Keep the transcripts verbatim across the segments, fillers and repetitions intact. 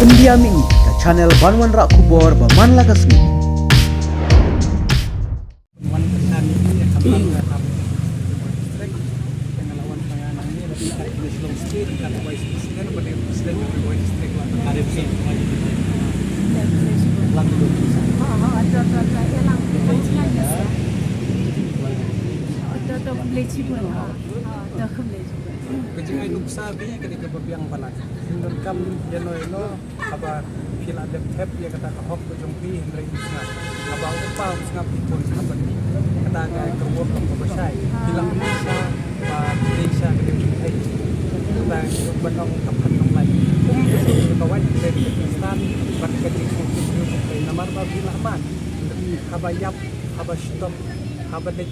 India Mihmih, ka channel ban wanrah khubor ba man la ka sngi. Ka jingai nuksa bha ïa kane kaba biang palat. Ngim donkam ïano ïano haba phi la dep thep ïa kata ka hok ka jong phi, hynrei phi sngap. Haba u kpa u sngap, phi pun sngap bad phi. Kata ka ka rukom kaba shai. Phi la nuksa ba phi dei sha kane ka jingthei. Kata ka ban ong ka phan nonglait. Um ka jong ka wai ka dei ka jingstan bad ka jingsngewthuh ka jong ka. Namar ba phi la man. Haba ïap, haba shitom, haba leit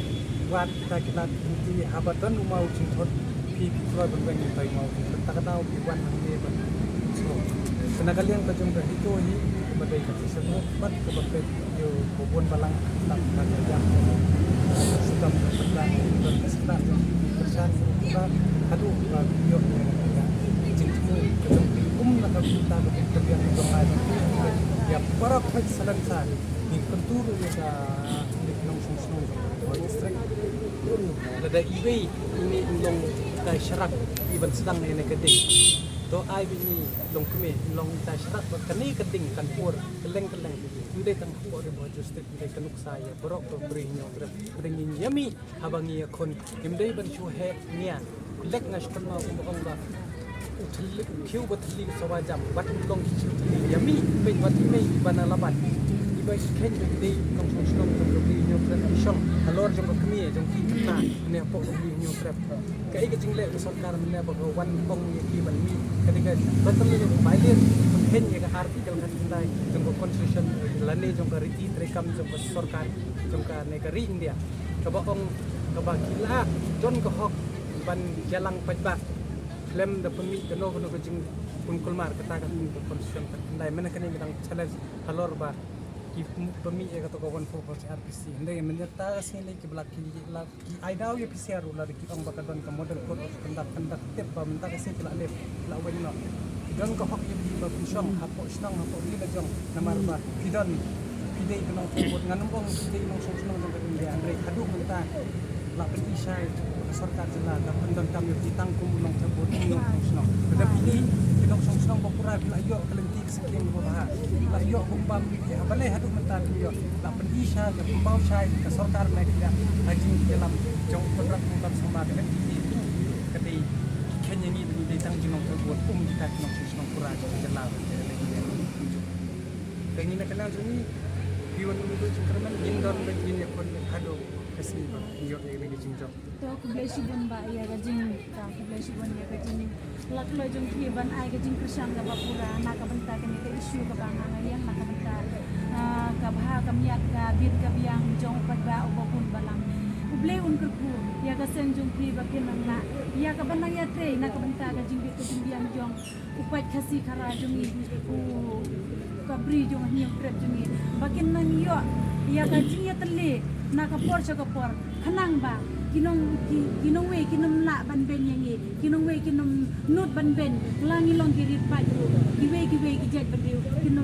wad kita ki lad ki, haba don u maw jingthot, phi phi kloi ban weng ïa u maw jingthot. Ta ka daw phi wan hangne ban sngewthuh. Te na ka liang ka jong ka HITO hi, kaba dei ka pisa ruh bad kaba peit ïa u ba bun balang tam ka jong ka. Shitom ka pynban, don ka sngewthuh, ka kyrshan ka ruh ka, haduh ba ïoh ïa ka jingthmu ka jong phi. Um na ka bynta ka pyrbiang ka jong ai. Ïa baroh ka salem sa. Ngi kyntu ruh ïa ka nongshong shnong jong ka Ri Bhoi District. Lada iwei i mih i long itai sharak i ban sdang ïa kane ka ding, to ai ba i long kmie i long itai sharak ba kane ka ding kan pur kylleng kylleng. Ym dei tang hapoh Ri Bhoi District, ym dei ka nuksa ïa baroh ka Bri Hynñiewtrep. Ka dei ngi ïa mih Haba ngi ïakhun, ngim dei ban shu heh nia. Lek nga shu kynmaw kumba ong ba u thylli, u khiew ba thylli u sawa jam, wat u long ki khiew thylli. Ïa mih, mih wat i mih ba na laban. Iba i kheiñ ba i dei nongshong shnong jong ka Bri Hynñiewtrep, i shong halor jong ka kmie jong ki kynta ne hapoh ka Bri Hynñiewtrep. Kaei ka jingleh ka sorkar mynne ba ka wan ong ïa ki ban mih, ka dei ka total violate, ka kheiñ ïa ka article khatkhyndai jong ka constitution lane jong ka riti treikam jong ka sorkar jong kane ka ri India. Kaba ong kaba ki la don ka hok ban ïalang paidbah khlem da pynmih kano kano ka jingpynkulmar, kata ka constitution khatkhyndai. Mynne kane ka dang challenge halor ba ki pynmih ïa kata ka one four four C R P C. Hynrei mynta ka sngi lei ki ba la ki la ki ai daw ïa P C R ruh lada ki ong ba ka don ka model code of conduct, conduct tip ba mynta ka sngi ki la leh, ki la weng noh. Ki don ka hok ïa phi ba phin shong hapoh shnong hapoh ri la jong namar ba phi don, phi dei ka nongtrei vote. Ngan ym ong phi dei nongshong shnong jong ka India, hynrei haduh mynta la pyni shai ka sorkar jylla ka pyndonkam ïa phi tang kum u nongtrei vote, kum u nongshong shnong. Lada phi dei ki nongshong shnong ba pura phi la ïoh ka lynti Sngewthuh ba ha la ïoh kumba phi ha balei haduh mynta phi ïoh la pyni sha ka kumba u shai ka sorkar ne ka ha jingïalam jong u Conrad Kongsan Sangma ka M P P ka dei ki kheiñ ïa ngi ba ngi dei tang jingnong ka buat um kita ki nongshong shnong pura jong ka jylla ba ka dei ka ngi na ka nang jong ngi. Phi wan mynta jingkyrmen ngin don ba ngin ïakhun haduh ka sngi ba ngi ïoh ïa ka jingjop. To khublei shibun bah ïa ka jing, to khublei shibun ïa ka jinglaitluid jong phi ban ai ka jingkyrshan kaba pura na ka bynta kane ka issue kaba nga nga ïeng na ka bynta, ah, ka bha ka miat ka bit ka biang jong u paidbah uba bun balang. U Blei un kyrkhu ïa ka seng jong phi ba phin nang lah ïa kaban nang ïatrei na ka bynta ka jingbit ka jingbiang jong u paid Khasi Khara jong ngi, u ka Bri jong Hynñiewtrep jong ngi, ba kin nang ïoh ïa ka jingïatylli na ka por sha ka por, khnang ba ki nong, ki, ki nongwei kin ym lah ban beiñ ïa ngi, ki nongwei kin ym nud ban beiñ, la ngi long ki rit paid ruh, kiwei kiwei ki jaitbynriew kin ym